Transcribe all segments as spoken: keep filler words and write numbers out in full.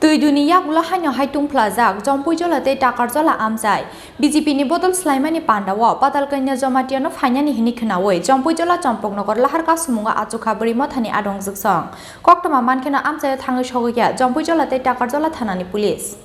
Twiduni yagulo haino hai tungphlajak Jompuijola tei Takarjola amchai. B J P ni bodol swlaimani pandao Patalkanya Jamatia no phainani hwnwi khwnawi Jompuijola Chompoknogor Lahar Kasumungo achukha bwrwi mothani adongjwksong. Koktwma mankheno amchaio thangwi sogwikha Jompuijola tei Takarjola thanani police.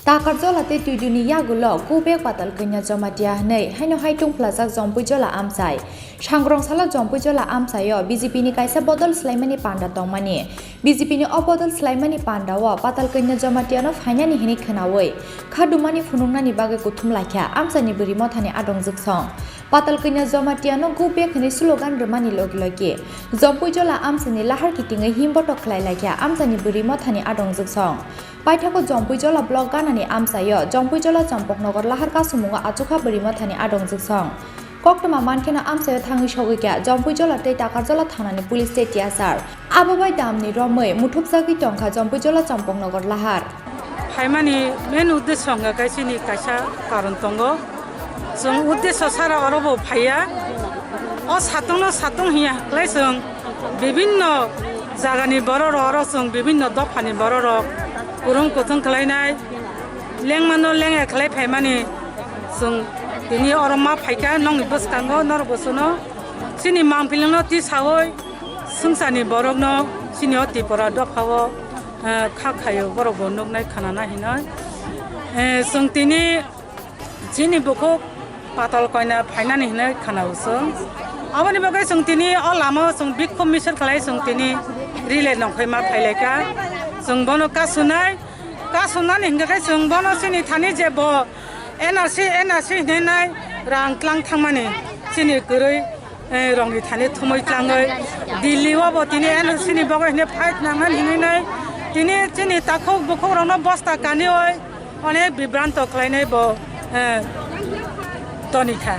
Takarjola tei Twiduni yagulo go back Patalkanya Jamatia hwnwi haino hai tungphlajak Jompuijola amchai. Sangrong salo Jompuijola amchaio B J P ni kaisa bodol swlaimani panda tongmani. B J P ni o bodol swlaimani pandao Patalkanya Jamatia no phainani hwnwi khwnawi khadumani phunuknani bagwi kuthum laikha amchaini bwrwi mothani adongjwksong. Patalkanya Jamatia no go back hwnwi slogan rwmani logi logi Jompuijola amchaini lahar kitingwi himbotok khlai laikha amchaini bwrwi mothani adongjwksong. Paithago Jompuijola block ganani amchaio Jompuijola Chompoknogor Lahar Kasumungo achukha bwrwi mothani adongjwksong. Koktwma mankheno amchaio thangwi sogwikha Jompuijola tei Takarjola thanani police tei tiyasar. Abo bai damni romwi muthupjagwi tongkha Jompuijola Chompoknogor Lahar. Phaimani main uddesho wngkha khe chini kaisa karon tongo. Chwng uddesho sara oro bo phaiya. O satungno satung hiya khlai chwng bibinno jagani bororok oro chwng bibinno dophani bororok kwrwng kuthwng khlainai, lengmano lengya khlai phaimani chwng tini oro ma phaikha nokni bwskango norok bo chwngno chini mangpilingno tisawi swngcharni borokno chini o Tripura dophao, eh, kha khaio borok bo nuknai khanana hinoi. Eh, chwng tini Chini bukhuk Patalkanya phainani hinwi khwnao chwng. Aboni bagwi chwng tini o lama o chwng bikhum misil khlai chwng tini relay nongkhoi ma phailaikha. Chwng bono kasunai, kasunani hinkhe khe chwng bono chini thani je bo N R C, N R C hinwi nai rang tlang thangmani chini kwrwi, eh, rongni thani thumwi tlangwi Delhi o bo tini N R C ni bagwi hinwi fight nangnani hinwi nai tini chini takhuk bukhuk rokno bosta kaniwi onek bibranto khlainai bo, eh, tonikha.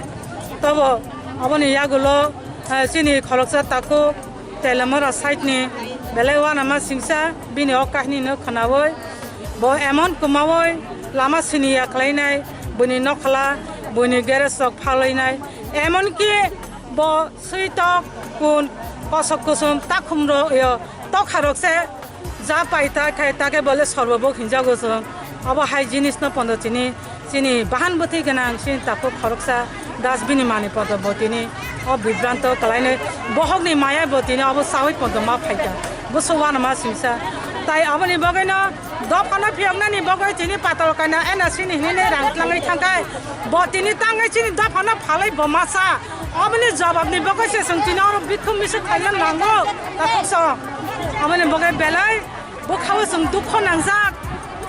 Tobo aboni yagulo, eh, chini khoroksa takhuk Telamara side ni belai uanama singsa bini o kahini no khwnawi bo emon kwmawi lama siniya khlainai, buini nokhola, buini garage rok phalainai, emon ki bo switok kun kosok kusum takhum rok yo tokha rok se ja pai ta khai ta khe bole sorbobok hinjago chwng. Abo hai jinis no pondo chini, chini bahan bwtwi gwnang chini takhuk khoroksa das bini mani pondo bo tini o bibranto kwlainwi bohokni maya bo tini abo sawi pondo ma phaikha. Bwswk uanama singsa. Tai aboni bagwi no dophano phiyoknani bagwi tini Patalkanya N R C ni hinwi rang tlangwi thangkhai bo tini tangwi chini dophano phalwi bo masa. Oboni jawabni bagwi se chwng tini oro bikhum misil khaina nango. Takhuk so. Oboni bagwi belai bwkhao chwng dukho nangjak.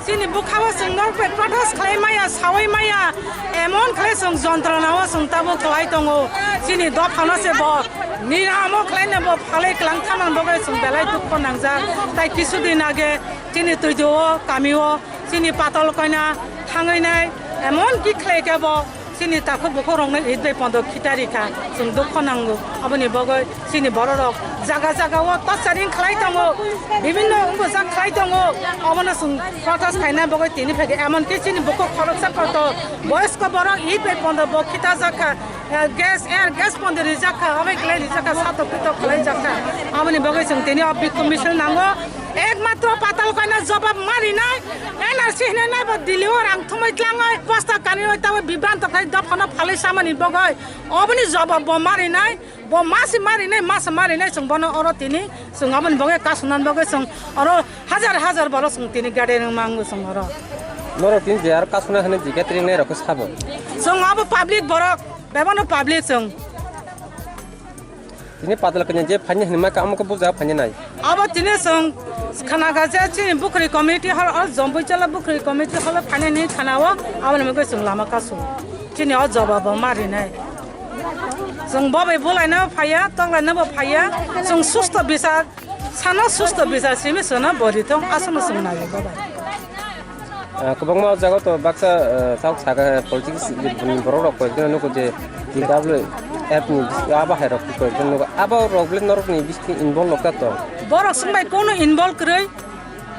Chini bwkhao chwng norok bai protest khlai maya, sawi maya. Emon khlai chwng jontronao chwng tabuk kwlai tongo. Chini dophano se bo niramo khlaina bo phalwi kwlang thanani bagwi chwng belai dukho nangjak. Tai kisu din age chini Twidui o kami o chini Patalkanya thangwi nai emon ki khlai khe bo Chini takhuk bukhuk rokno Eid bai pondo khitari kha, chwng dukho nango. Aboni bagwi chini borok rok jaga jaga o torturing khlai tongo, bibinno wngbo jak khlai tongo. Obono chwng protest khaina bagwi tini phai kha, emon ki chini bukhuk khoroksa kotor boyosko borok Eid bai pondo bo khita jak kha, eh, gas, air gas pondo rijak kha, obai khlai rijak kha, satok pitok khlai jak kha. Aboni bagwi chwng tini o bikhum misil nango, ekmatro Patalkanya jobab ma rinai. N R C hinwi nai bo Delhi o rang thumwi tlangwi bosta kanwi tabwi bibranto khlai dophano phalwi samani bagwi oboni jobab bo marinai, bo masi marinai, masa marinai chwng bono oro tini chwng aboni bagwi kasunani bagwi chwng oro hajar hajar borok chwng tini gade rwngma wngwi chwng oro. Norok tini je aro kasuna hinwi je gathering nai rokhe sabo. Chwng abo public borok, bebano public chwng. Tini Patalkanya je phaini hinwi ma kamo khe buja phaini nai. Abo tini chwng khana kha je chini Bukhri community hall, o Jompuijola Bukhri community hall phaini hinwi khana o, aboni bagwi chwng lama kasu. Chini o jobab bo ma rinai. Chwng bo bai bulaina bo phaiya, toklaina bo phaiya. Chwng susto bichar, sano susto bichar simi chwngno bo rithok, aswkno chwng nai bo bai. Ah, kwbangma o jaga o to baksa, ah, chao saka politics ni borok rok koi khe nugo je T W F ni bisingo abo hai rok koi khe nugo. Abo rok bole norok ni bisingo involve rok ta tong. Borok swng bai kono involve kwrwi,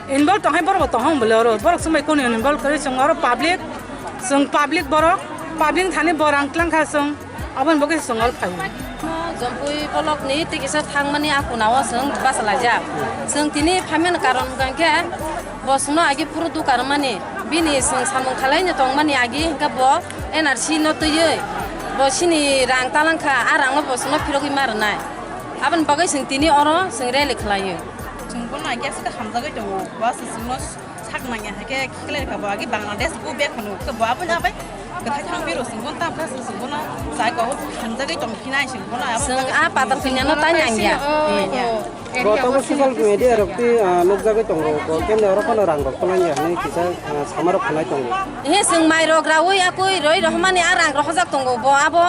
involve tong hai borok bo tong hong bole oro. Borok swng bai kono involve kwrwi chwng oro public Chwng public borok, public thani borang tlang kha chwng, aboni bagwi chwng oro phaio. Jompui bolok ni tikisa thangmani a kuna o chwng bachalaijak. Chwng tini phaimani karon hwnkha khe bo chwngno agi phuru duka rwmani, bini chwng samung khalaino tongmani agi hwnkhe bo N R C no twiwi bo chini rang talangkha, a rangno bo chwngno phirogwi ma rwnai. Aboni bagwi chwng tini oro chwng rally khwlaio. Chwng bono agi aswk hamjagwi tongo, bo aswk chwngno sak nangya hai khe khiklai kha bo agi Bangladesh go back hwno khe bo aboni abai kwthai thang biro chwng bono tam kha chwng bono chai ko hamjagwi tong khinai chwng bono abo Chwng a patal kanya no tai nangya. Bo tabuk social media rok twi, ah, nukjagwi tongo, bo kemne oro phano rang rok twlangya hinwi kisa, ah, sama rok khwnai tongo. He chwng mai rok rawi akui roi rohmani a rang rohojak tongo bo abo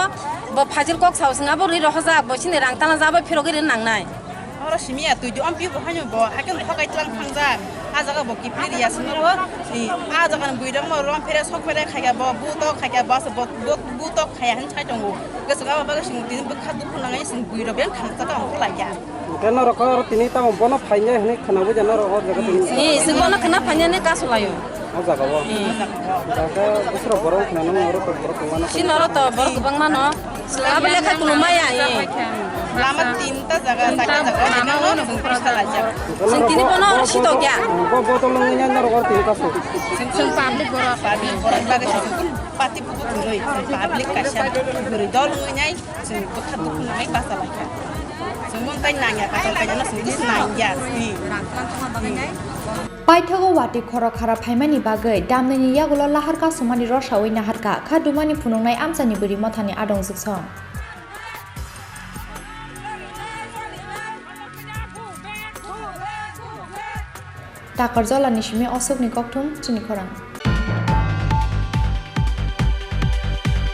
bo phajil kok sao chwng abo rwi rohojak bo chini rang tana jabo phirogwi rw nangnai. Oro simi ya twi do ampi bo haino bo haikhe thokai tlang thangjak. A jaga bo kiphilwi ya simi bo. I, a jaga ni bwrwi rok mo rom phere sok phere khai kha bo bu tok khai kha bo se bo bu tok khai ya hin sai tongo. Gese ga ba ga simi tini bwkha dukhu nangai simi bwrwi rok beng thang saka ang khlai ya. Hwnkhe norok oro tini tamo bono phainai hinwi khwnawi ja norok o jaga tini. Ni, se bono khwna phainani kasu laio. O jaga o. Jaga bwswrok borok khwnano norok borok kwbangma no. Si norok to borok kwbangma no. Abole kha kuno maya e. Lama tinta jaga, chaita jaga, lama no no bung pisa laijak. Sing tini bono oro si tokya. Bo botol nungya norok oro tini kasu. Sing public borok. Public borok bagwi sing pati putu thuroi. Public kaisa guri dol nungya. Chwng bwkha dukhu nangwi basa lai kha. Chwng mung tai nangya, katal kainano chwng bwswk nangya. Paithago watwi khorok khara phaimani bagwi damnwini yagulo lahar kasumani rosaui naharkha kha dumani phunuknai amchaini bwrwi mothani adong jwksong. Takarjalani simi osokni kokthum chini khorang.